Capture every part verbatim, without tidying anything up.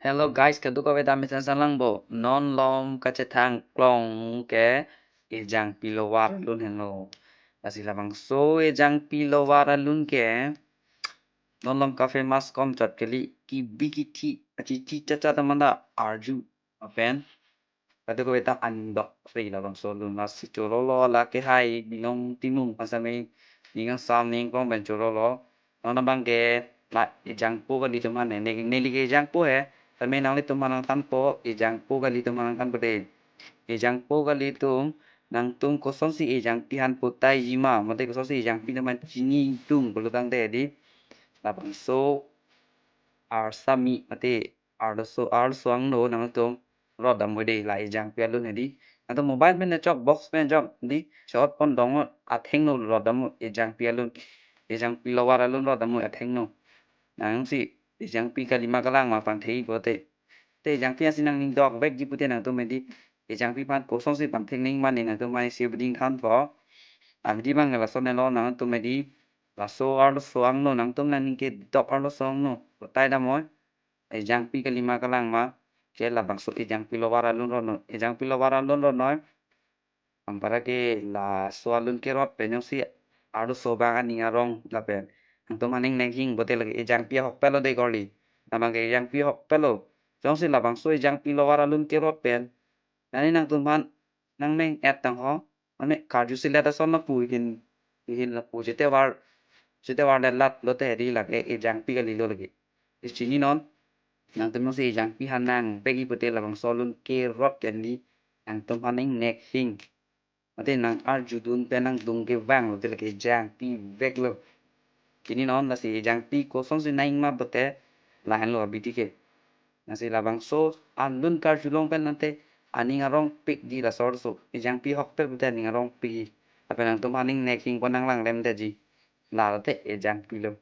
Hello guys, kadokave ta mesen san lang bo. Non lom kachethang klong ke ejangpi lower alun henlo. Lasi labangso ejangpi lower alun ke non lom ka famous kom chot kali, kibi kithi, achithi chacha ta manda arju apen kadokave ta andok re labangso alun. Lasi chorolo, la ke hai binong timung pasame ning angsam ning klong pen chorolo. Non abang ke la ejangpo kali atum aphan ne, ne, neli ke ejangpo he. Tame nanglitum aphan nangthanpo, ejangpo kali atum aphan nangthanpo de. Ejangpo kali atum, nangtum kosonsi ejangpi aphan potai jima, mate kosonsi ejangpi atum aphan chini tung pulo tangte di, labangso arsami mate arloso, arloso angno nangtum rot damnon de, la ejangpi alun hedi. Nangtum mobile pen chok, box pen chok di, chot pon dong athengno rot damnon ejangpi alun. Ejangpi lower alun rot damnon athengno. Nangsi ejangpi kalima kalang ma pangthek pote, te ejangpi asi nangning dokvekji pute nangtum hedi ejangpi aphan kosonsi pangthek nangji ma ne nangtum aphan isi abidi thanpo. Abidi abang lason helo, nangtum hedi laso arloso angno, nangtum nangning kedok arloso angno potai damnon. Ejangpi kalima kalang ma, ke labangso ejangpi lower alun rotnon, ejangpi lower alun rotnon. Anpara ke laso alun kerot pen jongsi arloso abang aning arong lapen nangtum aphan ningnek hing pote lake ejangpi ahokpet lo de korli. Labang ke ejangpi ahokpet lo. Jongsi labangso ejangpi lower alun kerot pen nani nangtum aphan nangmeng-et tang ho, mane karju selet ason lapu hin, hin lapu jete war, jete war le lat lote hedi lake ejangpi kali lo lake. Di chininon, nangtum jongsi ejangpi aphan nangvekji pote labangso alun kerot pen di nangtum aphan ningnek hing, mate nang arjudun pen nangdung kevang lote lake ejangpi veklo. Chininon, lasi ejangpi kosonsi nangji ma pote lahenlo abidi ke. Lasi labangso alun karjulong pen nangte aning arongpik di laso arloso. Ejangpi ahokpet pote aning arongpik. Lapen nangtum aphan ningnek hing pon nanglang lemde ji. La lote ejangpi lo.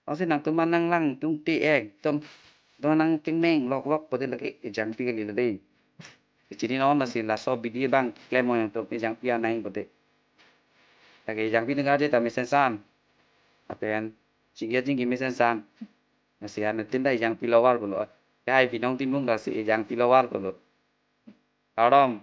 Lasi nangtum aphan nanglang tungte ekdom, dong nangkemeng loklok pote lake ejangpi kali lo de. Chininon, lasi laso abidi abang klemnon nangtum ejangpi aphan nangji pote. Lake ejangpi ningkarje ta mesen san. Lapen chingki chingki mesen san. Lasi anuttin ta ejangpi lower pulo. Ke hai binong timung lasi ejangpi lower pulo. Kardom.